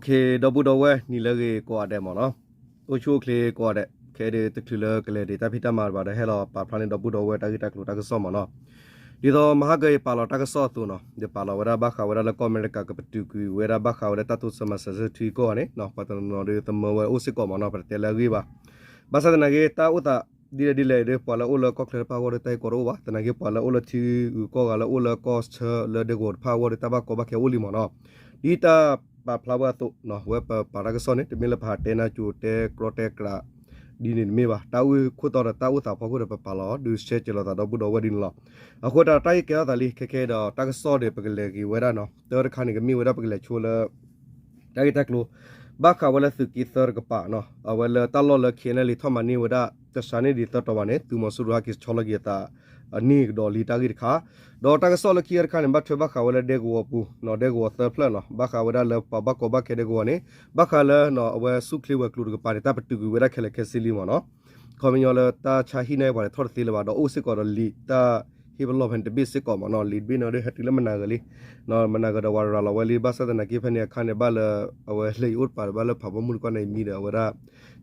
ဒီပုၢ်ဒီဝဲၢ် နံၤလၢအဂ့ၤကိးဂၤဒဲးမ့ၢ်နီၤ, အိၣ်ဆူၣ်အိၣ်ချ့ကိးဂၤဒဲး, ခဲအံၤဒုးတချုးလၢကလဲၤဒံးတၢ်ဖံးတၢ်မၤဘၣ်ဒီး ဟဲလီၤပာ်ဖျါန့ၢ်ဒီပုၢ်ဒီဝဲၢ်တၢ်ဂ့ၢ်တၢ်ကျိၤတၢ်ကစီၣ်မ့ၢ်နီၤ. ဒ်သိးမဟါကၢအံၤပာ်လီၤတၢ်ကစီၣ်အသိးနီၤ, ယပာ်လီၤဝဲဒၣ်ဘၣ်ဃးဝဲဒၣ်လၢကီၢ်အမဲရကၤကပတုာ်ကွံာ်ဝဲဒၣ်ဘၣ်ဃးဝဲဒၣ်တၢ်တိစၢၤမၤစၢၤဆၢထံကီၢ်ဂၤန့ၣ် ပှၤတနီၤနီၤဒုးသမၢဝဲအိၣ်စ့ၢ်ကီးမ့ၢ်နီၤ, ပတတဲလၢအဂ့ၢ်ဘၣ်. ဘၣ်ဆၣ်သနာ်က့ တၢ်အိၣ်သးဒ်လဲၣ်ဒ်လဲၣ်ဒီး ပှၤလၢအိၣ်လၢကီၢ်ချၢတဖၣ်အဂီၢ်ဒီး တၢ်ဂ့ၢ်ကီတအိၣ်ဘၣ်. သနာ်က့ပှၤလၢအိၣ်လၢထံဂုၤကီၢ်ဂၤလၢအိၣ်လၢကီၢ်ဆၢလၢဒဲကဝီၤတဖၣ်အဂီၢ်ဒီး တၢ်ဘၣ်ကီဘၣ်ခဲအိၣ်လံမ့ၢ်နီၤ. ဒ်တၢ်ပာ်ဖျါဝဲအသိး ဝဲပပာ်တၢ်ကစီၣ်န့ၣ် တမ့ၢ်လၢပဟးတဲနၢ်ကၠိတဲကြီတဲကြီ ဒ်န့ၣ်တမ့ၢ်ဘၣ်. တၢ်အိၣ်ခိၣ်တီဒီးတၢ်အိၣ်သးဖီခိၣ်ဒီးပပာ်လီၤ ဒုးရှဲကဲၤလိာ်သးဒီပုၢ်ဒီဝဲၢ်ဒ်န့ၣ်လီၤ. အဃိသတးတၢ်ဂ့ၢ်ကဲထီၣ်သးလံ ခဲခဲဒီး တၢ်ကစီၣ်ဒီးပကလဲၤက့ၤဝဲဒၣ်နီၤ, တၢတခါန့ၣ် ကမ့ၢ်ဝဲဒၣ်ပကလဲၤဆိလၢ တၢ်ဂ့ၢ်တၢ်ကျိၤ ဘၣ်ဃးဝဲလၢသုးက့သၢတကပၤနီၤ, အဝဲလၢတၢ်လီၢ်လၢ KNLA ထီၣ်မၤန့ၢ်ဝဲဒၣ် တစှၤန့ၢ်ဒံးသၢတီၤဘၣ်န့ၣ် သုးမီၤစိရိၤဟဲက့ၤဆီလီၤက့ၤအသး န့ၢ်ကဒီးလံတၢ်ဂ့ၢ်တခါ, ဒီးတၢ်ကစီၣ်လၢခံခါတခါန့ၣ် ဘၣ်ထွဲဘၣ်ဃးဝဲလၢဒဲကဝီၤပူၤနီၤ, ဒဲကဝီၤသၢဖျၢၣ်နီၤ, ဘၣ်ဃးဝဲဒၣ်လၢပှၤဘၣ်ကီဘၣ်ခဲဒဲကဝီၤန့ၣ် ဘၣ်ဃးလၢ အဝဲဆူၣ်ချ့ဝဲၤကျိၤတကပၤန့ၣ် တၢ်ပတုာ်ကွံာ်ဝဲဒၣ်ခဲလၢာ်ခဲဆ့လံမ့ၢ်နီၤ. ခီပညီလၢတၢ်ဆါဟံၣ်န့ၢ်ပှၤန့ၣ် ထီၣ်တသ့လၢၤဘၣ် ဒီးအိၣ်စ့ၢ်ကီးဒီးလံာ်တၢ် ဟ့ၣ်ပလီၢ်ဖဲန့ၣ်တဘ့ၣ်စ့ၢ်ကီးမ့ၢ်နီၤ, လံာ်တဘ့ၣ်န့ၣ်ဒီး ဟဲတုၤလၢမနၤဂၤလံ, မနၤဂၤဒီးဝဲရၤလီၤဝဲလံ, ဘၣ်ဆၣ်သနာ်က့ဖဲန့ၣ်အခါန့ၣ် ဘၣ်လၢ အဝဲလၢယအိၣ်တပၤဒီး ဘၣ်လၢဖးဘီမုၢ်တကီၢ်န့ၣ်မံဒီး အဝဲဒၣ်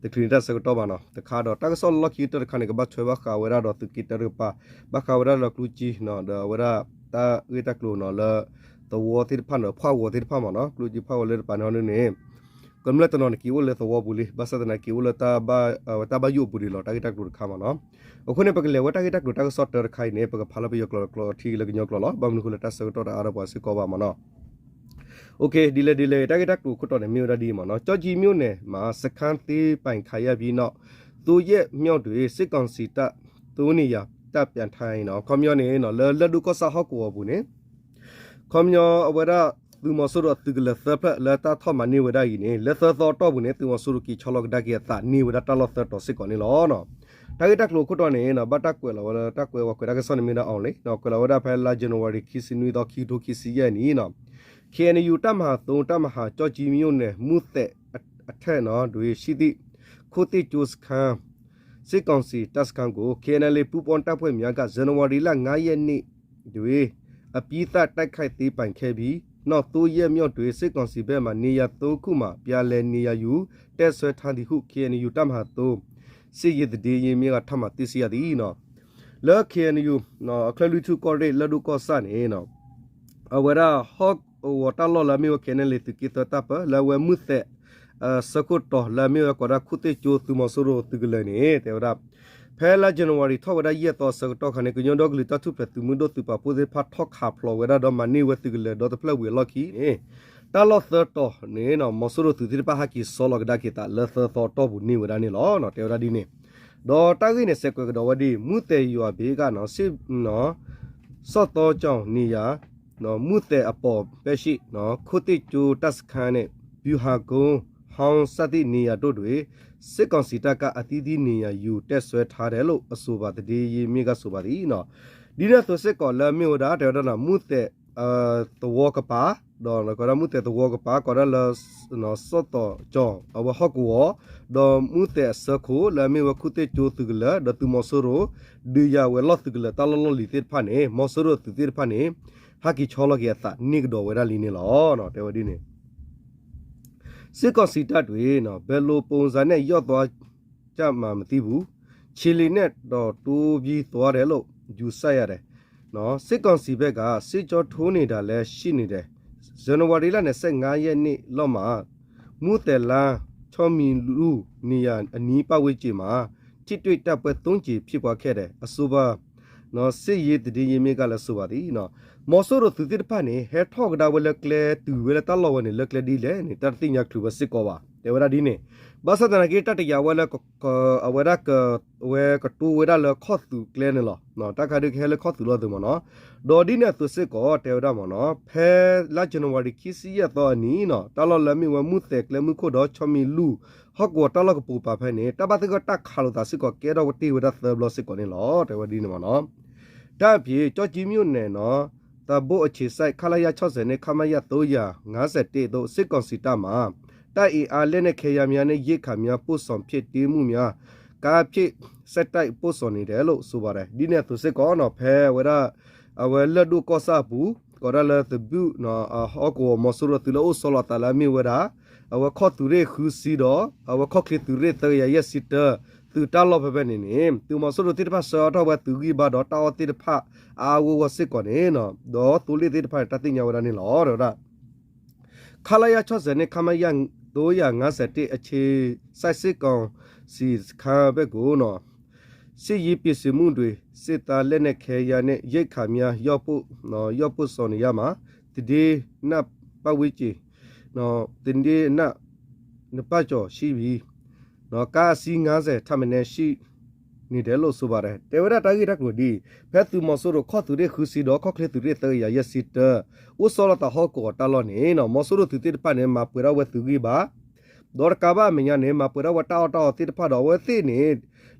တချုးန့ၣ်တၢ်ဆၢကတီၢ်ဘၣ်နီၤ, တခါဒီး တၢ်ကစီၣ်လၢလီၢ်ခံကတၢၢ်တခါန့ၣ် ကဘၣ်ထွဲဘၣ်ဃးဝဲဒၣ်ဒီးသုးက့တၢတကပၤ, ဘၣ်ဃးဝဲဒၣ်လၢကျူကၠံနီၤ, ဒီးအဝဲဒၣ် တၢ်ဂ့ၢ်တၢ်ကျိၤနီၤလၢ သဝီသ့ၣ်တဖၣ်နီၤ, ဖှၣ်ဂီၤသ့ၣ်တဖၣ်မ့ၢ်နီၤ, ကျူကၠံဖှၣ်ဂီၤလၢတပၤန့ၣ်ဟီဒ်န့ၣ် ကမျၢၢ်တနီၤန့ၣ်က့ၤအိၣ်လၢသဝီပူၤလံ, ဘၣ်ဆၣ်သနာ်က့အိၣ်လၢ တၢ်ဘၣ်ယိၣ်အပူၤဒံးလီၤ, တၢ်ဂ့ၢ်တၢ်ကျိၤတခါမ့ၢ်နီၤ. အဃိန့ၣ် ပကလဲၤဝဲတၢ်ဂ့ၢ်တၢ်ကျိၤတၢ်ကစီၣ်တၢတခါအံၤန့ၣ် ပကဖးလၢပယီၤကျိာ်တကျိာ်အထံလၢကညီကျိာ်လီၤ, ဘၣ်မနုၤဃိလၢတၢ်ဆၢကတီၢ်တအါဒီးပှၤစ့ၢ်ကီးဘၣ်မ့ၢ်နီၤ. ဒ်လဲၣ်ဒ်လဲၣ် တၢ်ဂ့ၢ်တၢ်ကျိၤခိၣ်တီန့ၣ် မ့ၢ်ဝဲဒၣ်ဒ်အံၤမ့ၢ်နီၤ, ကျောက်ကြီးမြို့နယ်မှာ စခန်းသိမ်းပိုင်ခံရပြီးနောက် သူရက်မြောက်တွေ စစ်ကောင်စီတပ် သုံးနေရာ တပ်ပြန်ထိုင်နီၤ, ခီပညီန့ၣ် လၢလၢၢ်ဒိၣ်ကီၢ်ဆၣ်ဟီၣ်ကဝီၤပူၤန့ၣ် ခီပညီအဝဲဒၣ် သုးမီၤစိရိၤသုးကလၢၤသၢဖျၢၣ်လၢတၢ်ထီၣ်မၤန့ၢ်ဝဲဒၣ်အံၤန့ၣ် လၢသၢသီအတီၢ်ပူၤန့ၣ် သုးမီၤစိရိၤက့ၤဆီလီၤကဒါက့ၤအသးန့ၢ်ဝဲဒၣ်တၢ်လီၢ်သၢတီၤစ့ၢ်ကီးန့ၣ်လီၤ. တၢ်ဂ့ၢ်တၢ်ကျိၤအခိၣ်တီန့ၣ် ဘၣ်တၢ်ကွဲးလီၤဝဲလၢ တၢ်ကွဲးဝဲကွဲးတၢ်ကစီၣ်န့ၣ်မ့ၢ်ဒၣ်အီၤလံ, ကွဲးလီၤဝဲဒၣ်ဖဲလါ January ခံဆံနွံသီ ခံကထိခံဆံယဲၢ်နံၣ်နီၤ, KNU တပ်မဟာသုံး တပ်မဟာ ကျောက်ကြီးမြို့နယ် မူသဲအထက်နီၤ တွင်ရှိသည့် ခိုးသစ်ကၠိစခန်း စစ်ကောင်စီတပ်စခန်းကို KNLA ပူးပေါင်းတပ်ဖွဲ့များက ဇန်နဝါရီလ ငါးရက်နေ့တွင် အပြီးသတ်တိုက်ခိုက်သိမ်းပိုင်ခဲ့ပြီးနောက် သုံးရက်မြောက်တွင် စစ်ကောင်စီဘက်မှ နေရာသုံးခုမှာ ပြန်လည်နေရာယူ တပ်စွဲထားသည်ဟု KNU တပ်မဟာသုံး စစ်ရေးသတင်းရင်းမြစ်က ထပ်မံသိရှိရသည်နီၤ. လၢ KNU အချၢၣ်လွံၢ်ထူၣ်ကီၢ်ရ့ၣ် လၢၢ်ဒိၣ်ကီၢ်ဆၣ်န့ၣ် အဝဲဒၣ်ဟီၣ်ကဝီၤတၢ်လီၢ်လၢအမ့ၢ်ဝဲ KNLA သုးက့သၢတၢ်ပၢ လၢအဝဲမူသဲး ဆၢခိၣ်တီၤ လၢအမ့ၢ်ဝဲကိးဒၣ် ခိၣ်သ့ၣ်ကၠိ သုးမီၤစိရိၤသုးကလၢၤန့ၣ် တဲဝဲဒၣ် ဖဲလါ January ထီၣ်ဝဲဒၣ်ယဲၢ်သီအဆၢကတီၢ်ခါန့ၣ် ကညီဒီကလုာ်တၢ်ထူၣ်ဖျဲးသုးမုၢ်ဒိၣ်သုးပာ်ဖှိၣ်သ့ၣ်တဖၣ် ထီၣ်ခးဖျိးဝဲဒၣ်ဒီးမၤန့ၢ်ဝဲသုးကလၢၤဒီတဖျၢၣ်ဝံၤအလီၢ်ခံန့ၣ် တၢ်လီၢ်သၢတီၤန့ၣ် မီၤစိရိၤသုးသ့ၣ်တဖၣ်ဟဲက့ၤဆီလီၤကဒါက့ၤသးလၢသၢသီအတီၢ်ပူၤန့ၢ်ဝဲဒၣ်န့ၣ်လီၤ. တဲဝဲဒၣ်ဒ်န့ၣ် ဒီးတၢ်ဂ့ၢ်န့ၣ် စဲးကွဲးကဒီးဝဲဒ်အံၤ မူသဲးယွၤဘ့ကနီၤ စစ်ကောင်စီတပ် နေရာ မူသဲးအပေါ်ဘက်ရှိ ခိၣ်သ့ၣ်ကၠိတပ်စခန်းနှင့် ဗျူဟာကုန်း ဟောင်း စသည့်နေရာတို့တွင် စစ်ကောင်စီတပ်က အသီးသီးနေရာယူ တပ်စွဲထားတယ်လို့ အဆိုပါသတင်းရင်းမြစ်က ဆိုပါသည်နီၤ. ဒ်န့ၣ်အသိးစ့ၢ်ကီးလၢအမ့ၢ်ဝဲဒၣ် တဲဝဲဒၣ်နီၤ မူသဲး သဝီကပၤ ဒီးကီးဒၣ်မူသဲးသဝီကပၤ ကီးဒၣ်လၢ စီၣ်တီၤကၠီၤ အဝဲဟီၣ်ကဝီၤ ဒီးမူသဲးအဆၢခိၣ် လၢအမ့ၢ်ဝဲခိၣ်သ့ၣ်ကၠိသုးကလၢၤ ဒီးသုးမီၤစိရိၤ ဒုးယၤဝဲၤလီၢ်သုးကလၢၤ တၢ်လီၢ်လီၢ်လံၤသ့ၣ်တဖၣ်န့ၣ် မီၤစိရိၤသုးသ့ၣ်တဖၣ်န့ၣ် ဟဲက့ၤဆီလီၤက့ၤအသးန့ၢ်ကဒီးဝဲဒၣ်လံန့ၣ်လီၤ. တဲဝဲဒ်န့ၣ် စစ်ကောင်စီတပ်တွေ ဘယ်လိုပုံစံနဲ့ ရောက်သွားကြမှန်းမသိဘူး ခြေလျင်နဲ့တော့ တိုးပြီးသွားတယ်လို့ ယူဆရတယ်။ စစ်ကောင်စီဘက်က စစ်ကြောထိုးနေတာလည်း ရှိနေတယ်။ ဇန်နဝါရီလ နှစ်ဆယ့်ငါးရက်နေ့လောက်မှာ မူသဲလမ်း ချောင်းမီလူ နေရာအနီးပတ်ဝန်းကျင်မှာ ထိတွေ့တိုက်ပွဲ သုံးကြိမ် ဖြစ်ပွားခဲ့တယ်။ အဆိုပါ စစ်ရေးသတင်းရင်းမြစ်ကလည်း ဆိုပါသည် မီၤစိရိၤသုးသ့ၣ်တဖၣ်န့ၣ် ဟဲထီၣ်ကဒါဝဲလၢကျဲ တုၤဝဲလၢတၢ်လီၢ်ဝဲန့ၣ် လၢကျဲဒ်လဲၣ်န့ၣ် တၢ်တသ့ၣ်ညါချုးဝဲစ့ၢ်ကီးဘၣ် တဲဝဲဒၣ်ဒ်န့ၣ်. ဘၣ်ဆၣ်သနာ်က့ တၢ်တယာ်ဝဲလၢ အဝဲဒၣ်က ဝဲကတိၤဝဲဒၣ်လၢခီၣ်သုးကျဲန့ၣ်လီၤ. တၢ်ခါဒုးကဟဲလၢခီၣ်သုးလီၤသုးမ့ၢ်နီၤ. ဒီးဒ်န့ၣ်အသိးစ့ၢ်ကီး တဲဝဲဒၣ်မ့ၢ်နီၤ ဖဲလါ January ခံဆံယဲၢ်သီအနံၤနီၤ တၢ်လီၢ်လၢအမ့ၢ်ဝဲမူသဲးကျဲမုၢ်ခိၣ်ဒီး ချောင်းမီလူ ဟီၣ်ကဝီၤတၢ်လီၢ်ကပိာ်ပၤဖဲန့ၣ် တၢ်ဘၣ်သဂၢၢ်တၢ်ခးလိာ်သးစ့ၢ်ကီး ကဲထီၣ်ဝဲတ့ၢ်ဝဲဒၣ်သၢဘျီစ့ၢ်ကီးန့ၣ်လီၤ. တဲဝဲဒ်န့ၣ်မ့ၢ်နီၤ. ဒါ့အပြင် ကျောက်ကြီးမြို့နယ် သဘိတ်အခြေစိုက် ခလရ ခြောက်ဆယ် နဲ့ ခမရ သုံးရာငါးဆယ့်တစ် သို့ စစ်ကောင်စီတပ်မှ တပ်အင်အား လက်နက်ခဲယမ်းများနှင့် ရိက္ခာများ ပို့ဆောင်ဖြင့်တင်းမှုများ ကားဖြင့် ဆက်တိုက်ပို့ဆောင်နေတယ်လို့ ဆိုပါတယ်. ဒ်န့ၣ်အသိးစ့ၢ်ကီးနီၤ ဖဲဝဲဒၣ် အဝဲလၢၢ်ဒိၣ်ကီၢ်ဆၣ်အပူၤ ကိးဒၣ်လၢသဘိတ် ဟီၣ်ကဝီၤ မီၤစိရိၤသုးလၢအိၣ်ဆီလီၤသးလၢအမ့ၢ်ဝဲဒၣ် အဝဲခီၣ်သုးရ့ၣ်ဃုဆံဒီး အဝဲခီၣ်ချ့သုးရ့ၣ်သၢကယၤယဲၢ်ဆံတၢ သုးတၢ်လီၢ်ဖဲဖဲန့ၣ်န့ၣ် သုးမီၤစိရိၤသ့ၣ်တဖၣ်ဆှၢအါထီၣ်ဝဲသုးဂံၢ်ဘါဒီးတၢ်အီၣ်သ့ၣ်တဖၣ် အါအါဂီၢ်ဂီၢ်စ့ၢ်ကီးန့ၣ် ဒီးသိလ့ၣ်သ့ၣ်တဖၣ်န့ၣ် တၢ်သ့ၣ်ညါဝဲဒၣ်န့ၣ်လီၤ တဲဝဲဒၣ် ခလရ ခြောက်ဆယ် န့ၣ် ခမရ သုံးငါးဆယ့်တစ် အခြေစိုက်စစ်ကောင်စီစခန်းဘက်ကို စစ်ရေးပစ္စည်းတွေ စစ်သားလက်နက်ခဲယမ်းနဲ့ ရိက္ခာများ ရောက်ပို့ဆောင်နေရမှာ သတင်းနဲ့ပတ်ဝန်းကျင် သတင်းနဲ့ နှစ်ပတ်ကျော်ရှိပြီ ကားအစီးငါးဆယ်ထက်မနည်းရှိနေတယ်လို့ဆိုပါတယ် တဲဝဲဒၣ်တၢ်ဂ့ၢ်တၢ်ကျိၤဒ်အံၤ ဖဲသုးမီၤစိရိၤခီၣ်သုးရ့ၣ်ဃုဆံဒီး ခီၣ်ချ့သုးရ့ၣ်သၢကယၤယဲၢ်ဆံတၢ အိၣ်ဆီလီၤသးဟီၣ်ကဝီၤတၢ်လီၢ်န့ၣ် မီၤစိရိၤသုးသ့ၣ်တဖၣ်န့ၣ် မၤပှဲၤထီၣ်ဝဲသုးဂံၢ်ဘါ ဒီးတကးဘၣ်အမဲာ်ညါန့ၣ် မၤပှဲၤထီၣ်ဝဲတၢ်အီၣ်တၢ်အီသ့ၣ်တဖၣ်ဒီး အဝဲသ့ၣ်န့ၣ်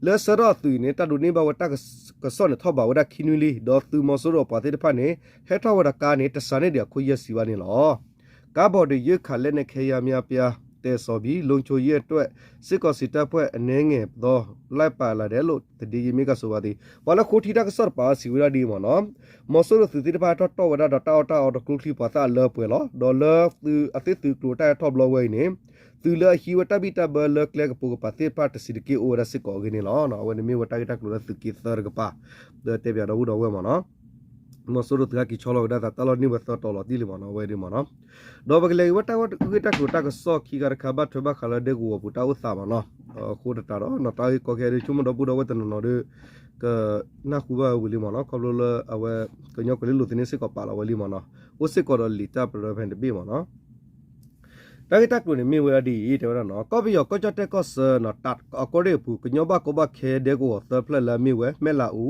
လၢဆှၢထီၣ်အသုးအံၤန့ၣ် တၢ်ဒိးန့ၢ်ဘၣ်ဝဲတၢ်ကစီၣ်န့ၣ်ထီၣ်ဘးဝဲဒၣ်ခံနွံလံ ဒီးသုးမီၤစိရိၤအပှၤသ့ၣ်တဖၣ်န့ၣ် ဟဲထီၣ်ဝဲဒီးကါန့ၣ် တစှၤန့ၢ်ဒံးအခိၣ်ယဲၢ်ဆံဘၣ်န့ၣ်လီၤ ကားဘီးဒုးရိက္ခာလက်နက်ခဲယမ်းများပြား သယ်ဆောင်ပြီး လုံခြုံရေးအတွက် စစ်ကောင်စီတပ်ဖွဲ့အနည်းငယ်သော လိုက်ပါလာတယ်လို့ သတင်းရင်းမြစ်က ဆိုပါသည် ပှၤလၢဃိထံတၢ်ကစီၣ်တပၤစံးဝဲဒၣ်ဒ်အံၤမ့ၢ်နီၤ မီၤစိရိၤသုးသ့ၣ်တဖၣ်ဟဲထီၣ်တီၢ်ဝဲဒၣ်ဒီးတၢ်အီၣ်တၢ်အီတကျိချံ ပှၤသၣ်အလၢအပှဲၤလီၤ ဒီးလၢသုးအသ့ၣ်သုးကျိၤတၢ်ဟဲထီၣ်ဘျီဝဲအံၤန့ၣ် သုးလၢအဟံးဝဲတၢ်ဘံၣ်တၢ်ဘၢလၢကျဲကပိာ်ကပၤသ့ၣ်တဖၣ်တဆံးတက့ၢ်အိၣ်ဝဲဒၣ်စ့ၢ်ကီးအဂ့ၢ်န့ၣ်လီၤ အဝဲန့ၣ်မ့ၢ်ဝဲတၢ်ဂ့ၢ်တၢ်ကျိၤလၢသုးက့သၢတကပၤ ဒီးတဲပၠးဒီပုၢ်ဒီဝဲၢ်မ့ၢ်နီၤ မီၤစိရိၤသုးဟဲက့ၤဆီလီၤကဒါသးတၢ်လီၢ်န့ၢ်ဝဲသၢတီၤလီၤတံၢ်လံမ့ၢ်နီၤ အဝဲဒ်မ့ၢ်နီၤ ဒီးပကလဲၤက့ၤဝဲတၢ်ဂ့ၢ်တၢ်ကျိၤတၢ်ကစီၣ်ခံခါတခါ ဘၣ်ထွဲဘၣ်ဃးလၢဒဲကဝီၤပူၤတၢ်အိၣ်သးမ့ၢ်နီၤ အဃိသတးဒီး တၢ်ဂ့ၢ်ကီခဲအံၤဒ်ဆိကမိၣ်ဒီပုၢ်ဒီဝဲၢ်တနီၤနီၤဒီး ကနၢ်ဟူဘၣ်ဝံၤလံမ့ၢ်နီၤ ခီဖျိလၢအဝဲ ကညီကွဲၤလ့လိၤသန့စ့ၢ်ကီးပာ်လီၤဝဲလံမ့ၢ်နီၤ အိၣ်စ့ၢ်ကီးဒီးလံာ်တၢ်ပရၢဖဲန့ၣ်တဘ့ၣ်မ့ၢ်နီၤ တၢ်ဂ့ၢ်တၢ်ကျိၤန့ၣ်မ့ၢ်ဝဲဒၣ်ဒ်အံၤ တဲဝဲဒၣ်နီၤ ကီၢ်ပယီၤကီၢ်ကၠီၣ်တဲၣ်ကီၢ်ဆၢနီၤ တးအကီၢ်ရ့ၣ်အပူၤ ကညီဘၣ်ကီဘၣ်ခဲဒဲကဝီၤသၢဖျၢၣ်လၢအမ့ၢ်ဝဲ မဲၢ်လးအူ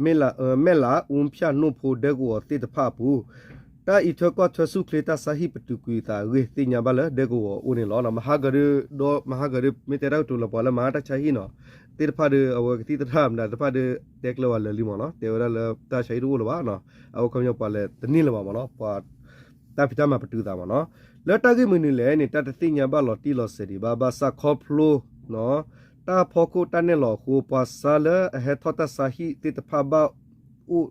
မဲၢ်လး အူဖၠၣ် နိၣ်ဖိ ဒဲကဝီၤသ့ၣ်တဖၣ်အပူၤ တၢ်အံးထွဲကွၢ်ထွဲဆူၣ်ချ့တၢ်ဆါဟံၣ်ပတုာ်ကွံာ်အသးအဂ့ၢ် သ့ၣ်ညါဘၣ်လၢဒဲကဝီၤအအိၣ်န့ၣ်လီၤ. မဟါကဒီး ဒီးမဟါကဒီး မ့ၢ်တဲတၢ်ကတိၤလၢပှၤလၢမၤတၢ်ဆါဟံၣ်နီၤ သ့ၣ်တဖၣ်ဒီး အဝဲကသံၣ်သရၣ်မတၤသ့ၣ်တဖၣ်ဒီး တဲကျၢၤဝဲလၢာ်လံမ့ၢ်နီၤ တဲဝဲဒၣ်လၢတၢ်ဆါဟံၣ်တအိၣ်လၢၤဘၣ်နီၤ အဝဲခီပညီပှၤလဲၤတန့ၢ်လၢၤဘၣ်မ့ၢ်နီၤ ပှၤ တၢ်ဖံးတၢ်မၤပတုာ်သးမ့ၢ်နီၤ လၢတၢ်ဂ့ၢ်မနုၤလဲၣ်န့ၣ် တၢ်တသ့ၣ်ညါဘၣ်လီၤတံၢ်လီၤဆဲးဒံးဘၣ် ဘၣ်ဆၣ်ခီဖျိ တၢ်ဖီခိၣ်တၢ်နဲၣ်လီၤအဃိ ပှၤဆါလၢအဟဲထီၣ်တၢ်ဆါဟံၣ်သ့ၣ်တဖၣ်ဘၣ်အိၣ်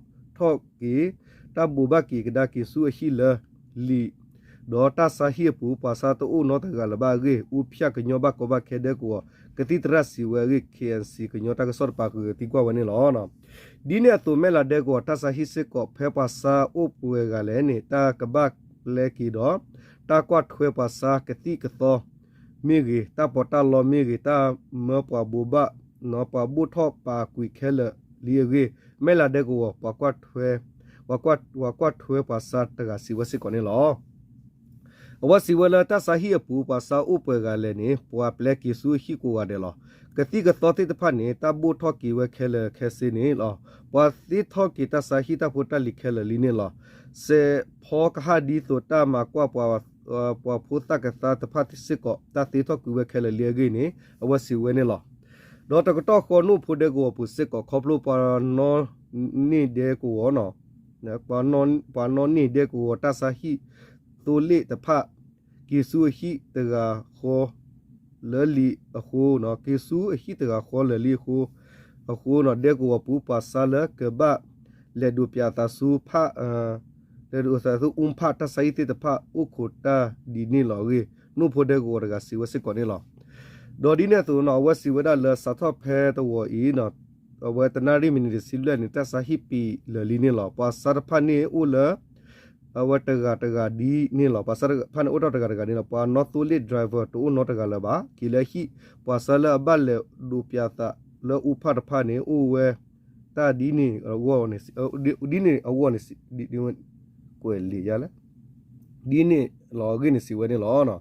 ထီၣ်က့ၤ တၢ်ဘိးဘၣ်က့ၤကဒါက့ၤဆူအဟံၣ်လၢလံာ် ဒီးတၢ်ဆါဟံၣ်အပူၤ ပှၤဆါတအိၣ်နီတဂၤလၢၤဘၣ်အဂ့ၢ် အူဖၠၣ်ကညီဘၣ်ကီဘၣ်ခဲဒဲကဝီၤ ကသံၣ်သရၣ်စံးဝဲအဂ့ၢ် KNC ကညီတၢ်ကစီၣ်တပၤဃုာ်သံကွၢ်ဝဲန့ၣ်လီၤ. ဒ်န့ၣ်အသိး မဲၢ်လးဒဲကဝီၤတၢ်ဆါဟံၣ်စ့ၢ်ကီး ဖဲပှၤဆါအိၣ်ပှဲၤဂၤလဲၣ်န့ၣ် တၢ်ကဘၣ်ပျဲက့ၤဒီး တၢ်ကွၢ်ထွဲပှၤဆါကသံၣ်ကသီမ့ၢ်ဂ့ၤ, တၢ်ပီးတၢ်လီမ့ၢ်ဂ့ၤ, တၢ်မၢပှၤဘိးဘၣ် ပှၤဘိၣ်ထီၣ်ပာ်ကွံာ်ခဲလၢာ်လံအဂ့ၢ် မဲၢ်လးဒဲကဝီၤ ပှၤကွၢ်ထွဲ ပှၤကွၢ်ထွဲပှၤဆါတဂၤစံးဝဲစ့ၢ်ကီးန့ၣ်လီၤ. အဝဲစံးဝဲလၢတၢ်ဆါဟံၣ်အပူၤ ပှၤဆါအိၣ်ပှဲၤဂၤလဲၣ်န့ၣ် ပှၤပျဲက့ၤဆူအဟံၣ်ကိးဂၤဒဲးလီၤ. ကသံၣ်ကသီသ့ၣ်တဖၣ်န့ၣ် တၢ်ဘိၣ်ထီၣ်က့ၤဝဲခဲလၢာ်ခဲဆ့န့ၣ်လီၤ. ပှၤသ့ထီၣ်က့ၤတၢ်ဆါဟံၣ်တၢ်ဖိတၢ်လံၤခဲလၢာ်လံန့ၣ်လီၤ. စဲးဖီကဟၣ်ဒ်သိးတၢ်မၤကွၢ် ပှၤဖိသၣ်ကသါတဖၣ်စ့ၢ်ကီး တၢ်သ့ထီၣ်ကွံာ်ဝဲခဲလၢာ်လံအဂ့ၢ်န့ၣ် အဝဲစံးဝဲန့ၣ်လီၤ. ဒီးတကတီၢ်ဃီ နိၣ်ဖိဒဲကဝီၤပူၤစ့ၢ်ကီး ခီဖျိပှၤနီၣ်န့ၢ်ဒဲကဝီၤ ပှၤနီၣ်န့ၢ်ဒဲကဝီၤတၢ်ဆါဟံၣ်သိလ့ၣ်တဖၣ် က့ၤဆူအဟံၣ်တဂၤဃီလၢလံအဃိ, က့ၤဆူအဟံၣ်တဂၤဃီလၢလံအဃိ, အဃိ ဒဲကဝီၤပူၤ ပှၤဆါလၢကဘၣ်လဲၤဒိးပၠးသးဆူ လဲၤဒိးသးဆူ အူဖၣ်တၢ်ဆါဟံၣ်သ့ၣ်တဖၣ် အိၣ်ခိးတၢ်ဒ်န့ၣ်လီၤအဂ့ၢ် နိၣ်ဖိဒဲကဝီၤတဂၤစံးဝဲစ့ၢ်ကီးန့ၣ်လီၤ. ဒီးဒ်န့ၣ်အသိး အဝဲစံးဝဲဒၣ်လၢစးထီၣ်ဖဲတဝီၤအံၤ အဝဲတနၣ်ရံၣ်မံးနံးတဆံလွံၢ်န့ၣ် တၢ်ဆါဟံၣ်ပံာ်လၢာ်လံန့ၣ်လီၤ. ပှၤဆါတဖၣ်န့ၣ်အိၣ်လၢ အဝဲတဂၤတဂၤဒ်န့ၣ်လီၤ. ပှၤဆါတဖၣ်န့ၣ်အိၣ်ထီၣ်တဂၤတဂၤန့ၣ်လီၤ. ပှၤနီၣ်သိလ့ၣ် driver တအိၣ်နီတဂၤလၢၤဘၣ်. က့ၤလၢဟံၣ် ပှၤဆါလၢအဘၣ်လဲၤဒိးပၠးသးလၢအူဖၣ်တဖၣ်န့ၣ် အိၣ်ဝဲတၢ်ဒ်န့ၣ်အဂီၢ်န့ၣ် ဒ်န့ၣ်အဂီၢ်န့ၣ် ကွဲးလံာ်ယါလဲၣ် ဒ်န့ၣ်လီၤအဂ့ၢ်န့ၣ်စံးဝဲန့ၣ်လီၤ.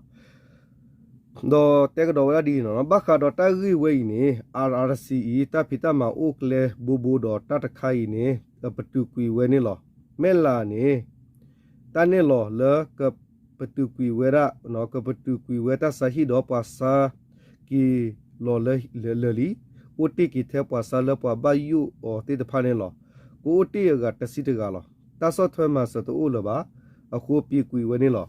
ဒီးတဲကဒီးဝဲဒၣ်ဒ်အံၤနီၤ, ဘၣ်ဃးဒီးတၢ်ဂ့ၢ်ဝဲအံၤန့ၣ် အါအါတဆံအံၤ တၢ်ဖံးတၢ်မၤအိၣ်ကျဲဘိဘိဒီးတၢ်တခါအံၤန့ၣ် ပတုာ်ကွံာ်ဝဲန့ၣ်လီၤ. မဲၢ်လးန့ၣ် တၢ်နဲၣ်လီၤလၢကပတုာ်ကွံာ်ဝဲဒၣ် ကပတုာ်ကွံာ်ဝဲတၢ်ဆါဟံၣ်ဒီးပှၤဆါက့ၤလီၤလၢာ်လံ, အိၣ်တ့ၢ်က့ၤထဲပှၤဆါလၢပှၤဘၣ်ယိၣ်အီၤသ့ၣ်တဖၣ်န့ၣ်လီၤ. ကအိၣ်တ့ၢ်အဂၤတဆံတဂၤလီၤ. တၢ်ဆီၣ်ထွဲမၤစၢၤတအိၣ်လၢၤဘၣ်. အဃိပံာ်ကွံာ်ဝဲန့ၣ်လီၤ.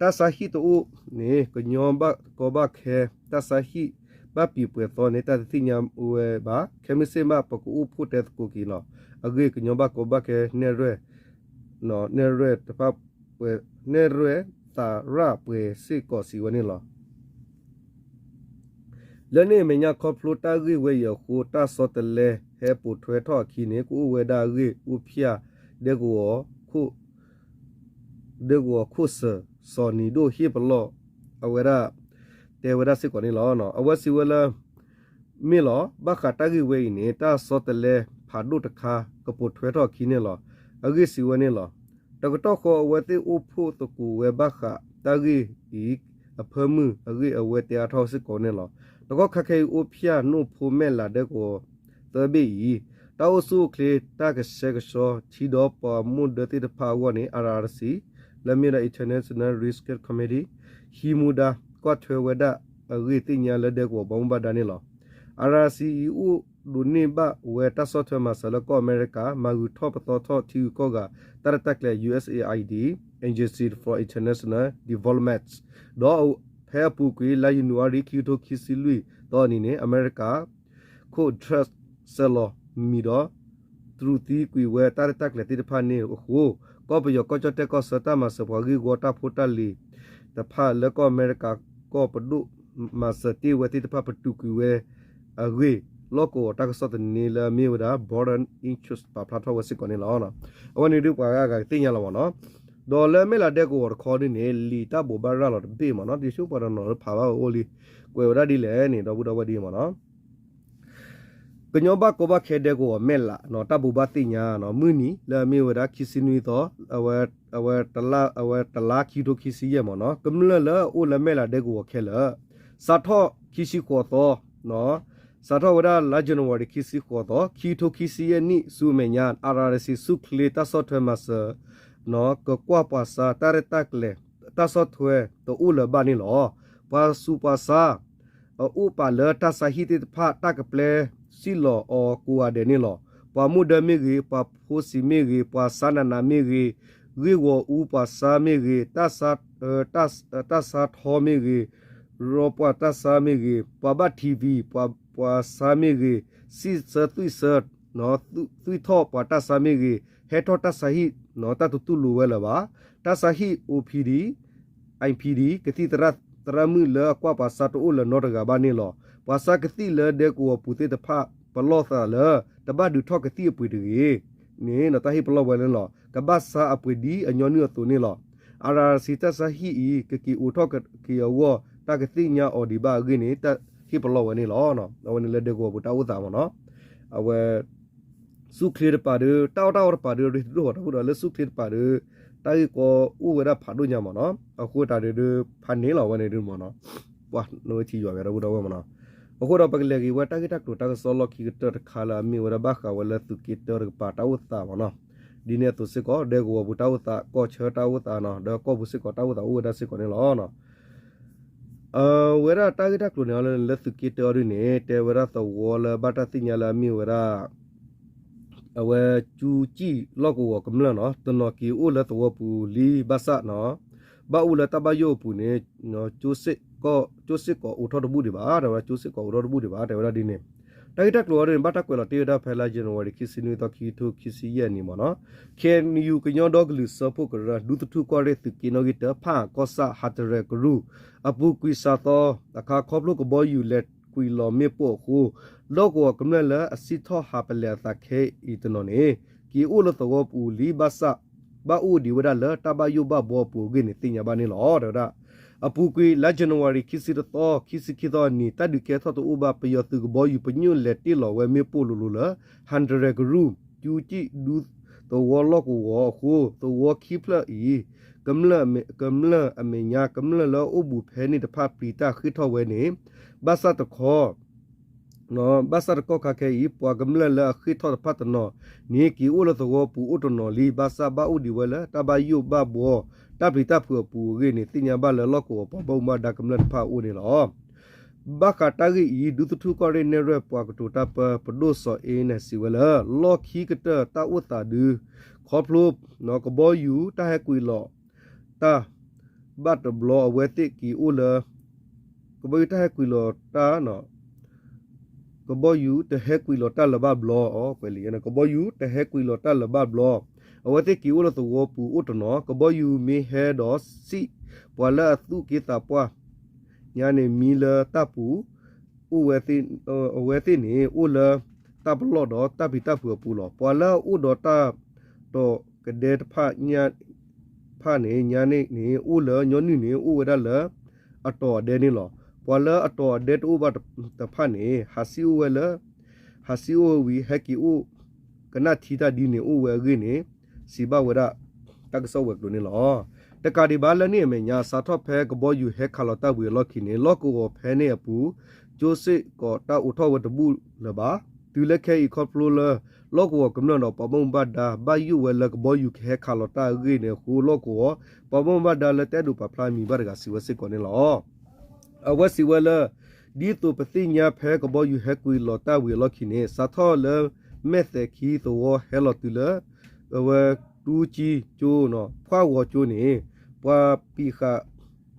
တၢ်ဆါဟံၣ်တအိၣ်န့ၣ် ကညီဘၣ်ကီဘၣ်ခဲ တၢ်ဆါဟံၣ်ဘၣ်ပံာ်ပှဲၤသီန့ၣ် တၢ်တသ့ၣ်ညါဝဲဘၣ်. ခဲမုၢ်ဆ့ၣ်မး ပကအိၣ်ဖှိၣ်တဲသကိးက့ၤလီၤ. အဂ့ၢ်ကညီဘၣ်ကီဘၣ်ခဲ နဲၣ်ရွဲၣ် နဲၣ်ရွဲၣ်တဖၣ် နဲၣ်ရွဲၣ် သရၣ်ပှဲၤစ့ၢ်ကီးစံးဝဲန့ၣ်လီၤ. လၢန့ၣ်အမဲာ်ညါခီဖျိတၢ်ဂ့ၢ်ဝဲအံၤအဃိ တၢ်ဆီတလဲဟဲပိာ်ထွဲထီၣ်အခံန့ၣ် ကအိၣ်ဝဲဒၣ်အဂ့ၢ်အိၣ်ဖျဲၣ် ဒဲကဝီၤ ဒဲကဝီၤခိၣ်စၢၢ် စီၤနံၤဒိၣ်ဟ့ၣ်ပလီၢ် အဝဲဒၣ် တဲဝဲဒၣ်စ့ၢ်ကီးန့ၣ်လီၤ. အဝဲစံးဝဲလၢ မ့ၢ်လီၤ. ဘၣ်ဃးတၢ်ဂ့ၢ်ဝဲအံၤန့ၣ် တၢ်ဆီတလဲဖးဒိၣ်တခါ ကပိာ်ထွဲထီၣ်အခံန့ၣ်လီၤ. အဂ့ၢ်စံးဝဲန့ၣ်လီၤ. တကတီၢ်ဃီအဝဲသ့ၣ်အိၣ်ဖှိၣ်သကိးဝဲဘၣ်ဃးတၢ်ဂ့ၢ်အံၤအဖၢမုၢ် အဂ့ၢ်အဝဲတဲအါထီၣ်စ့ၢ်ကီးန့ၣ်လီၤ. တကီၢ်ခါခဲအံၤအိၣ်ဖျဲၣ်နိၣ်ဖိမဲၢ်လးဒဲကဝီၤသၢဘ့ၣ်အံၤ တၢ်အိၣ်ဆူၣ်အိၣ်ချ့တၢ်ကဆှဲကဆှီထံဒီးပှၤမိၢ်ဒၢသ့ၣ်တဖၣ်အဂီၢ်န့ၣ် အၣ်အၣ်စံၣ် လၢမ့ၢ်ဝဲဒၣ် International Rescue Committee ဟံးမူဒါ ကွၢ်ထွဲဝဲဒၣ်အဂ့ၢ်သ့ၣ်ညါလၢဒဲကဝီၤဘီမုၢ်ဘၣ်ဒါန့ၣ်လီၤ. အၣ်အၣ်စံၣ်အံၤ အိၣ်ဒိးန့ၢ်ဘၣ်ဝဲတၢ်ဆီၣ်ထွဲမၤစၢၤလၢကီၢ်အမဲရကၤ မၤဂုာ်ထီၣ်ပသီထီၣ်ထံဂုၤကီၢ်ဂၤ တၢ်ရဲၣ်တၢ်ကျဲၤ ယူၢ်အ့ၣ်အ့ Agency for International Development ဒီးဖဲအပူၤကွံာ် လါယနူၤအါရံၤ ခံကထိခံဆံလွံၢ်သီအနံၤန့ၣ် အမဲရကၤ ခိၣ် Drake စဲးလီၤမံၤဒီး တြူးသံကွံာ်ဝဲတၢ်ရဲၣ်တၢ်ကျဲၤသ့ၣ်တဖၣ်န့ၣ်အဃိ ကီၢ်ပယီၤကီၢ်ကၠီၣ်တဲၣ်ကီၢ်ဆၢတၢ်မၤစၢၤပှၤဂ့ၢ်ဝီတၢ်ဖိတၢ်လံၤတဖၣ်လၢကီၢ်အမဲရကၤကီၢ်ပဒိၣ်မၤစၢၤတ့ၢ်ဝဲသ့ၣ်တဖၣ် ပတုာ်ကွံာ်ဝဲအဂ့ၢ် လီၢ်ကဝီၤတၢ်ကစီၣ်သန့လၢအမ့ၢ်ဝဲဒၣ် Border Insight ပာ်ဖျါထီၣ်ဝဲစ့ၢ်ကီးန့ၣ်လီၤ. အဝဲန့ၣ်ဒုးပှၤဂၤဂၤကသ့ၣ်ညါလီၤမ့ၢ်နီၤ. ဒီးလၢမဲၢ်လးဒဲကဝီၤတခီဒ်န့ၣ် လံာ်တၢ်ဘိးဘၣ်ရၤလီၤတဘ့ၣ်မ့ၢ်နီၤ. တဆူပှၤတနီၤလၢဖးဘၣ်ဝဲအိၣ်လံ ကွဲးဝဲဒၣ်ဒ်လဲၣ်န့ၣ် ဒီပုၢ်ဒီဝဲၢ်ဒ်မ့ၢ်နီၤ ကညီဘၣ်ကီဘၣ်ခဲဒဲကဝီၤမဲၢ်လးနီၤ တၢ်ဘိးဘၣ်သ့ၣ်ညါနီၤ မုၢ်နံၤလၢအမ့ၢ်ဝဲဒၣ်ခံဆံနွံသီ အဝဲ အဝဲတလါ အဝဲတလါခံကထိခံဆံယဲၢ်မ့ၢ်နီၤ ကမျၢၢ်လၢအအိၣ်လၢမဲၢ်လးဒဲကဝီၤခဲလၢာ် စးထီၣ်ခံဆံဃိးသီ စးထီၣ်ဝဲဒၣ်လါ January ခံဆံဃိးသီ ခံကထိခံဆံယဲၢ်နံၣ်ဆူအမဲာ်ညါ အၣ်အၣ်စံၣ် ဆူၣ်ချ့တၢ်ဆီၣ်ထွဲမၤစၢၤ ကကွၢ်ပှၤဆါတၢ်ရဲၣ်တၢ်ကျဲၤ တၢ်ဆီၣ်ထွဲတအိၣ်လၢၤဘၣ်န့ၣ်လီၤ. ပှၤဆူးပှၤဆါ အအိၣ်ပာ်လၢတၢ်ဆါဟံၣ်သ့ၣ်တဖၣ် တၢ်ကပျဲစံၣ်လီၤအီၤကိးဂၤဒဲးန့ၣ်လီၤ. ပှၤမိၢ်ဒၢမ့ၢ်ဂ့ၤ, ပှၤဖိဆံးမ့ၢ်ဂ့ၤ, ပှၤဆါနးနးမ့ၢ်ဂ့ၤ, ဂ့ၢ်ဂီၤအူပှၤဆါမ့ၢ်ဂ့ၤ, တၢ်ဆါထီမ့ၢ်ဂ့ၤ, ရီပှၤတၢ်ဆါမ့ၢ်ဂ့ၤ, ပှၤဘၣ် ထံဝံၤ ပှၤဆါမ့ၢ်ဂ့ၤ, စံၣ်ဆၢသွံၣ်ဆၢ သွံၣ်ထီၣ်ပှၤတၢ်ဆါမ့ၢ်ဂ့ၤ, ဟဲထီၣ်တၢ်ဆါဟံၣ် တၢ်တတူၢ်လိာ်ဝဲလၢၤဘၣ်. တၢ်ဆါဟံၣ် အိၣ်ပံၣ်ဒံၣ် အံၣ်ပံၣ်ဒံၣ် ကသံၣ်သရၣ်သရၣ်မုၣ်လၢအကွၢ်ပှၤဆါတအိၣ်လၢၤနီတဂၤဘၣ်န့ၣ်လီၤ. ပှၤဆါကသံၣ်လၢဒဲကဝီၤပူၤသ့ၣ်တဖၣ် ပလီၢ်သးလၢ တဘၣ်ဒုးထီၣ်ကသံၣ်အပှ့ၤတဂ့ၤန့ၣ် တၢ်ဟ့ၣ်ပလီၢ်ဝဲန့ၣ်လီၤ. ကဘၣ်ဆါအပှ့ၤဒ်အညီနုၢ်အသိးန့ၣ်လီၤ. အၣ်အၣ်စံၣ် တၢ်ဆါဟံၣ်အံၤ ကက့ၤအိးထီၣ်က့ၤအဂီၢ် တၢ်ကသ့ၣ်ညါအီၤဒံးဘၣ်အဂ့ၢ်န့ၣ် တၢ်ဟ့ၣ်ပလီၢ်ဝဲန့ၣ်လီၤ. အဝဲန့ၣ်လၢဒဲကဝီၤပူၤတၢ်အိၣ်သးမ့ၢ်နီၤ အဝဲ ဆူၣ်ချ့တပၤဒီး တၢ်အီၣ်တၢ်အီတပၤဒီး ရ့တဒိၣ်ဃီတၢ်ဖိဒီး လၢဆူၣ်ချ့တပၤဒီး တၢ်ဂ့ၢ်ကီအိၣ်ဝဲဒၣ်ဖးဒိၣ်ညါမ့ၢ်နီၤ. အဃိတၢ်ဒုးဒုးဖးန့ၢ်လီၤဝဲန့ၣ်ဒုးမ့ၢ်နီၤ. ပှၤနဝဲထံယွၤဝဲတၢ်ဖိဒီးဝဲမ့ၢ်နီၤ. အဃိဒီးပကလဲၤက့ၤဝဲတၢ်ဂ့ၢ်တၢ်ကျိၤတၢ်ကစီၣ်လီၢ်ခံကတၢၢ်တခါလၢအမ့ၢ်ဝဲဒၣ်ဘၣ်ဃးဝဲလၢသုးက့တၢတကပၤ တၢ်အိၣ်သးမ့ၢ်နီၤ. ဒ်န့ၣ်အသိးစ့ၢ်ကီး ဒဲကဝီၤပူၤတၢ်အိၣ်သး ကီၢ်ဆၢတၢ်အိၣ်သးနီၤ ဒီးကီၢ်ပူၤစ့ၢ်ကီးတၢ်အိၣ်သးအိၣ်ဝဲဒၣ်စ့ၢ်ကီးန့ၣ်လီၤ. အဝဲဒၣ်တၢ်ဂ့ၢ်တၢ်ကျိၤန့ၣ် လၢသုးက့တၢအီၤဒုန့ၣ် တဲဝဲဒၣ်သဝီလၢဘၣ်တၢ်သ့ၣ်ညါလၢအမ့ၢ်ဝဲဒၣ် အဝဲကၠူကံၣ်လီၢ်ကဝီၤကမျၢၢ်နီၤ တနီၤက့ၤအိၣ်လၢသဝီပူၤလံဘၣ်ဆၣ်နီၤ ဘၣ်အိၣ်လၢတၢ်ဘၣ်ယိၣ်အပူၤန့ၣ် ကၠိစ့ၢ်ကီးအိးထီၣ်တဘူၣ်ဒံးဘၣ် တဲဝဲဒၣ်ကၠိစ့ၢ်ကီးအိးထီၣ်တဘူၣ်ဒံးဘၣ် တဲဝဲဒၣ်ဒ်န့ၣ်. တၢ်ဂ့ၢ်တၢ်ကျိၤအီၤဒုန့ၣ် ဘၣ်တၢ်ကွဲးလီၤတ့ၢ်ဝဲဒၣ်ဖဲလါ January ခံဆံနွံသီ ခံကထိခံဆံယဲၢ်နံၣ်မ့ၢ်နီၤ ခ့ၣ်အဲၣ်ယူၣ် ကညီဒီကလုာ်စၢဖှိၣ်ကရၢ ဒူသထူၣ်ကီၢ်ရ့ၣ်သုးက့နီၣ်ဂံၢ်တၢ ဖၣ်အၣ်ကီၢ်ဆၣ် ဟးတရဲၣ်ကရူၢ် အပူၤကွံာ်စှၤသီအခါ ခီဖျိကဘီယူၤလဲၤကွံာ်လီၤမ့ၣ်ပိၢ်အဃိ လီၢ်ကဝီၤကမျၢၢ်လၢအစံၣ်ထီၣ်ဟးပလဲၤအသးခဲအံၤတနီၤန့ၣ် က့ၤအိၣ်လၢသဝီပူၤလံဘၣ်ဆၣ် ဘၣ်အိၣ်ဒံးဝဲဒၣ်လၢတၢ်ဘၣ်ယိၣ်ဘၣ်ဘှီအပူၤအဂ့ၢ်န့ၣ် သ့ၣ်ညါဘၣ်န့ၣ်လီၤ တဲဝဲဒၣ်. အပူၤကွံာ် လါ January ခံဆံတသီ ခံဆံခံသီအနံၤ တၢ်ဒုးကဲထီၣ်တအိၣ်ဘၣ် ပယီၤသုးကဘီယူၤ ပညိၣ်လဲၤတ့ၢ်လီၤဝဲမ့ၣ်ပိၢ်လိၤလိၤလၢ ဟးတရဲၣ်ကရူၢ် ကၠူကံၣ်ဒူသဝီလီၢ်ကဝီၤအဃိ သဝီခံဖျၢၣ်အံၤ ကမျၢၢ်အမဲာ်ညါ ကမျၢၢ်လၢအအိၣ်ဘူးဖဲန့ၣ်တဖၣ် ပျံၤတၢ်ဃ့ၢ်ထီၣ်ဝဲန့ၣ် ဘၣ်ဆၣ်တခီ ဘၣ်ဆၣ်တကီၢ်ခါခဲအံၤ ပှၤကမျၢၢ်လၢအဃ့ၢ်ထီၣ်တဖၣ်တနီၤန့ၣ် က့ၤအိၣ်လၢသဝီပူၤအိၣ်တနီၤလံ ဘၣ်ဆၣ်ဘၣ်အိၣ်ဒံးဝဲလၢ တၢ်ဘၣ်ယိၣ်ဘၣ်ဘှီ တၢ်ပျံၤတၢ်ဖုးအပူၤအဂ့ၢ်န့ၣ် သ့ၣ်ညါဘၣ်လၢလီၢ်ကဝီၤပှၤဘၣ်မူဘၣ်ဒါကမျၢၢ်တဖၣ်အအိၣ်န့ၣ်လီၤ. ဘၣ်ဃးတၢ်ဂ့ၢ်အံၤ ဒူသထူၣ်ကီၢ်ရ့ၣ်နဲၣ်ရွဲၣ်ပှၤကတိၤတၢ်ပၢ ပဒိၣ်စီၤအ့နဲၣ်စံးဝဲလၢ လီၢ်ခံကတၢၢ်တၢ်အိၣ်သးဒု ခီဖျိ ကဘီယူၤတၢ်ဟဲကွံာ်လီၤတၢ် ဘၣ်တဘျီအဝဲသ့ၣ်က့ၤအိၣ်လၢ ကဘီယူၤတၢ်ဟဲကွံာ်လီၤတၢ် ကဘီယူၤတဟဲကွံာ်လီၤတၢ်လၢၤဘၣ်ဘျီ ကွဲးလံ ကဘီယူၤတဟဲကွံာ်လီၤတၢ်လၢၤဘၣ်ဘျီ အဝဲသ့ၣ်က့ၤအိၣ်လၢသဝီပူၤအိၣ်တနီၤ ကဘီယူၤမ့ၢ်ဟဲဒီးစံၣ် ပှၤလၢအသူၣ်က့သးပှၢ်ညါန့ၣ် မံလၢတၢ်ပူၤ အိၣ်ဝဲသ့ၣ်, အဝဲသ့ၣ်န့ၣ် အိၣ်လၢတၢ်ပလီၢ်ဒီးတၢ်ပျံၤတၢ်ဖုးအပူၤလီၤ. ပှၤလၢအအိၣ်ဒီးတၢ်တီၤကဒဲတဖၣ် ဖၣ်န့ၣ် ညါန့ၣ်န့ၣ် အိၣ်လၢညီနုၢ်န့ၣ် အိၣ်ဝဲဒၣ်လၢအတီၤအဒဲန့ၣ်လီၤ. ပှၤလၢအတီၤအဒဲတအိၣ်ဘၣ်တဖၣ်န့ၣ် ဟးဆံၣ်အိၣ်ဝဲလၢ, ဟးဆံၣ်အိၣ်ဝဲဝံၤ ဟဲက့ၤအိၣ်ကနၣ်ထံတၢ်ဒ်န့ၣ်အိၣ်ဝဲအဂ့ၢ်န့ၣ် စံးဘၣ်ဝဲဒၣ်တၢ်ကစီၣ်ဝဲၤကျိၤန့ၣ်လီၤ. တကးဒံးဘၣ်လၢန့ၣ်အမဲာ်ညါ စးထီၣ်ဖဲကဘီယူၤဟဲခးလီၤတၢ်ဝံၤအလီၢ်ခံန့ၣ် လီၢ်ကဝီၤဖဲန့ၣ်အပူၤ ကၠိစ့ၢ်ကီးတၢ်အိးထီၣ်ဝဲတဘူၣ်လၢၤဘၣ်. တုၤလၢခဲအံၤခီဖျိလၢ လီၢ်ကဝီၤကမျၢၢ်ဒီးပှၤဘၣ်မူဘၣ်ဒါ ဘၣ်ယိၣ်ဝဲလၢကဘီယူၤကဟဲခးလီၤတၢ်အဂ့ၢ်န့ၣ်အဃိ လီၢ်ကဝီၤပှၤဘၣ်မူဘၣ်ဒါလၢတအဲၣ်ဒိးပာ်ဖျါမံၤဘၣ်တဂၤစံးဝဲစ့ၢ်ကီးန့ၣ်လီၤ. အဝဲစံးဝဲလၢ ဒ်သိးပသ့ၣ်ညါဖဲကဘီယူၤဟဲကွံာ်လီၤတၢ်ဝံၤအလီၢ်ခံန့ၣ် စးထီၣ်လၢမဲၢ်သဲးခံသဝီဟဲလီၤတုၤလၢ အဝဲတူကၠံကၠိ, ဖှၣ်ဂီၤကၠိန့ၣ် ပှၤပံာ်ဃာ်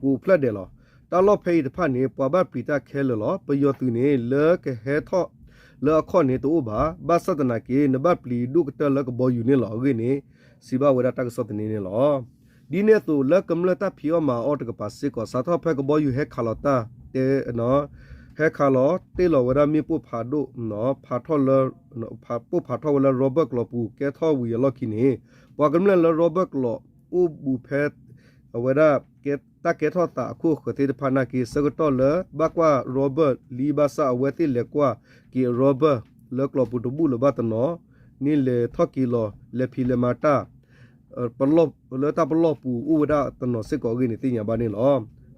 ကိးဖျၢၣ်ဒဲးလီၤ. တၢ်လီၢ်ဖဲအံၤတဖၣ်န့ၣ် ပှၤဘၣ်ပျံၤတၢ်ခဲလၢာ်လီၤ. ပယီၤသုးန့ၣ် လၢကဟဲထီၣ်လၢအခီၣ်န့ၣ်တအိၣ်ဘၣ်. ဘၣ်ဆၣ်သနာ်က့ နဘၣ်ပျံၤဒိၣ်ကတၢၢ်လၢကဘီယူၤန့ၣ်လီၤအဂ့ၢ်န့ၣ် စံးဘၣ်ဝဲဒၣ်တၢ်ကစီၣ်သန့န့ၣ်လီၤ. ဒ်န့ၣ်အသိး လၢကမျၢၢ်တၢ်ဖံးအီၣ်မၤအီၣ်တကပၤစ့ၢ်ကီး စးထီၣ်ဖဲကဘီယူၤဟဲခးလီၤတၢ်တဲ ဟဲခးလီၤတ့ၢ်လီၤဝဲဒၣ်မ့ၣ်ပိၢ်ဖးဒိၣ် ဖးထီၣ်လၢ, ပိၢ်ဖးထီၣ်ဝဲလၢ Robert ကျိာ်ပူၤ ကဲထီၣ်ဝံၤအလီၢ်ခံန့ၣ် ပှၤကမျၢၢ်လၢ Robert ကျိာ်အိၣ်ဘူးဖဲ အဝဲဒၣ် တၢ်ကဲထီၣ်သးအခိၣ်အဃၢၤသ့ၣ်တဖၣ်နာ်က့ ဆၢကတီၢ်လၢဘၣ်ကွၢ် Robert လံဘၣ်ဆၣ် အဝဲသ့ၣ်လဲၤကွၢ်က့ၤ Robert လၢကျိာ်ပူၤတဘူၣ်လၢၤဘၣ်တနီၤ န့ၣ်လဲၤထီၣ်က့ၤလီၤ လဲၤဖံးလဲၤမၤတၢ် လၢတၢ်ပလီၢ်ပူၤအိၣ်ဝဲဒၣ်တနီၤစ့ၢ်ကီးအဂ့ၢ်န့ၣ် သ့ၣ်ညါဘၣ်န့ၣ်လီၤ.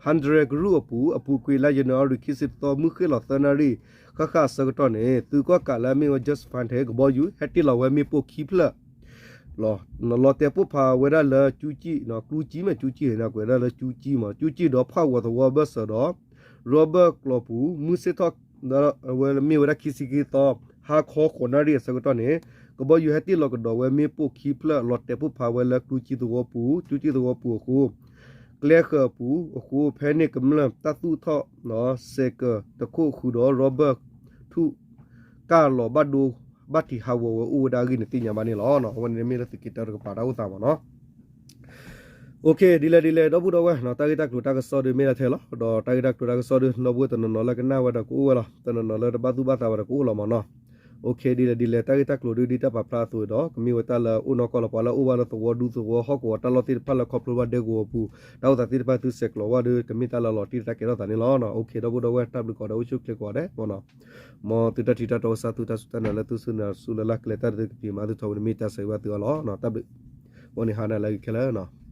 Hundred ကရူၢ်အပူၤ အပူၤကွံာ်လါယနူၤအါရံၤခံဆံတသီ မုၢ်ဃ့ၢ်လီၤသၢနၣ်ရံၣ် ဃၣ်ဃၣ်အဆၢကတီၢ်န့ၣ် သုးကီၣ်ကးလၢအမ့ၢ်ဝဲ Josephine ကဘီယူၤ ဟဲတ့ၢ်လီၤဝဲမ့ၣ်ပိၢ်ခံဖျၢၣ် လီၤတဲာ်ပိၢ်ဖးဝဲဒၣ်လၢကၠူကၠံ, ကျူကၠံမ့ၢ်ကၠူကၠံန့ၣ် ကွဲးဒၣ်လၢကၠူကၠံမ့ၢ် ကၠူကၠံဒီးဖှၣ်ဂီၤသဝီဘၢၣ်စၢၤဒီး Robert ကျိာ်ပူၤ မုၢ်ဆ့ၣ်ထီၣ် ဝဲမ့ၢ်ဝဲဒၣ်ခံဆံခံသီ ဟါခီဃိးနၣ်ရံၣ်အဆၢကတီၢ်န့ၣ် ကဘီယူၤဟဲတ့ၢ်လီၤကဒီးဝဲမ့ၣ်ပိၢ်ခံဖျၢၣ် လီၤတဲာ်ပိၢ်ဖးဝဲလၢကျူကၠံသဝီပူၤ, ကၠူကၠံသဝီပူၤအဃိ ကျဲဃၢၤအပူၤအဃိ ဖဲန့ၣ်ကမျၢၢ်တၢ်သူၣ်ထီၣ် စဲးကၢၤတခိၣ်ဃုာ်ဒီး Robert ထူၣ်ကၢ်လီၤဘၣ်ဒိ ဘၣ်တံာ်ဟးဂီၤဝဲအိၣ်ဝဲဒၣ်အဂ့ၢ်န့ၣ်သ့ၣ်ညါဘၣ်န့ၣ်လီၤ. အဝဲန့ၣ်မ့ၢ်လၢသုးက့တၢတကပၤတၢ်အိၣ်သးမ့ၢ်နီၤ. ဒ်လဲၣ်ဒ်လဲၣ် ဒီပုၢ်ဒီဝဲၢ် တၢ်ဂ့ၢ်တၢ်ကျိၤတၢ်ကစီၣ်ဒုးမ့ၢ်ဒၣ်ထဲလီၤ. ဒီးတၢ်ဂ့ၢ်တၢ်ကျိၤတၢ်ကစီၣ်ဒုး ဒီပုၢ်ဝဲၢ်တနီၤနီၤလၢကနၣ်ဝဲဒီးကအိၣ်ဝဲလီၤ. တနီၤနီၤလၢတဘၣ်သူၣ်ဘၣ်သးဝဲဒီးကအိၣ်လီၤမ့ၢ်နီၤ. ဒ်လဲၣ်ဒ်လဲၣ် တၢ်ဂ့ၢ်တၢ်ကျိၤဒုးဒ်တၢ်ပာ်ဖျါအသိးဒီး ကမ့ၢ်ဝဲတၢ်လၢအိၣ်နီၢ်ကီၢ်လီၤ. ပှၤလၢအအိၣ်ဘၣ်လၢသဝီဒူသဝီဟီၣ်ကဝီၤတၢ်လီၢ်သ့ၣ်တဖၣ်လၢခီဖျိဘၣ်ဒဲကဝီၤပူၤ တၢ်အိၣ်သးသ့ၣ်တဖၣ်သုဆဲးကျိးဝဲဒီး ကမ့ၢ်တၢ်လၢလီၤတံၢ်လၢတၢ်ကဲထီၣ်သးန့ၣ်လီၤ. ဒီပုၢ်ဒီဝဲၢ်တၢ်ဘျုးကိးဂၤဒဲးအိၣ်ဆူၣ်အိၣ်ချ့ကိးဂၤဒဲးမ့ၢ်နီၤ. မ်သုတၢ်ထံၣ်တၢ်တီကစၢ်သူတၢ်စူၢ်တၢ်နာ်လၢသုစူၢ်နာ်ဆူၣ်လၢ်လၢ်ကျဲတၢ်ဒုးကပံၤမၤသုထီၣ်ဝဲန့ၣ်မ့ၢ်တၢ်ဆၢဂ့ၤဘၣ်သုအီၤလီၤ. တၢ်ဘျုး ဝဲန့ၣ်ဟါနၤလၢအဂ့ၤခဲလၢာ်နီၤ.